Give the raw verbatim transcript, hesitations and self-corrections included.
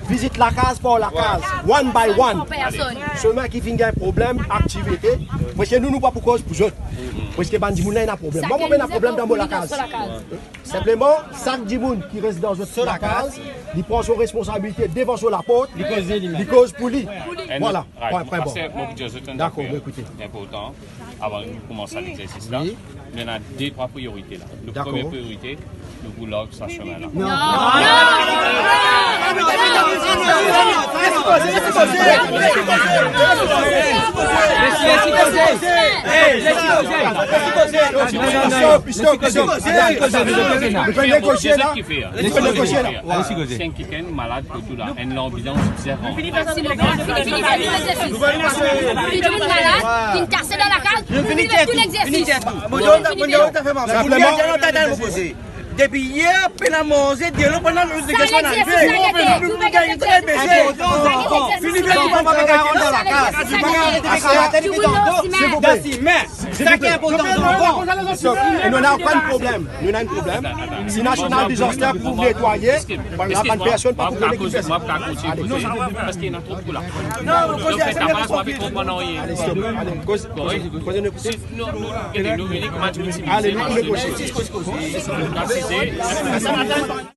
vizit lakaz par lakaz, one by one. Personn. Selman ki finn gagn problem aktivite, parski nou, nou pa pou koz pou zot. Parski bann dimoun la ena problem. Mwa, mwa, ena problem dan mo lakaz. Sinpleman, sak dimoun ki res dan zot lakaz, li pran so responsabilite devan so laport, li koz pou li. Vwala. Pwin, pwin bar. Dakor, bon, ekoute. Avan nou koumans legzersis la, nou ena de, trwa priyorite la. Nou, premie priyorite, nou pou larg sa semin la. Non. Stop, stop, stop. Nou pe negosie la. Nou pe negosie la. Kikenn malad partou la, enn lanbiyans bizar. Fini fer so legzersis. Fini fer so legzersis. Fini dimoun malad, finn kase dan lakaz, fini fer tou legzersis. Fini fer tou. Depi yer, pena manze, delo pena manze. Sa legzersis, nou gagn tre bese. Fini fer tou, pa gagn dan lakaz. Sa ki inportan, zanfan. E nou ena enn problem. Nou ena enn problem. Si National Disaster pou netwaye, bann, bann personn pa pou kone ki fer sa. Ale. Parski ena tro kouleur. Non, nou koze, nou pa konpran nanye. Ale, stop. Ale, koze, koze, koze, nou ekoute. Ale, nou koze.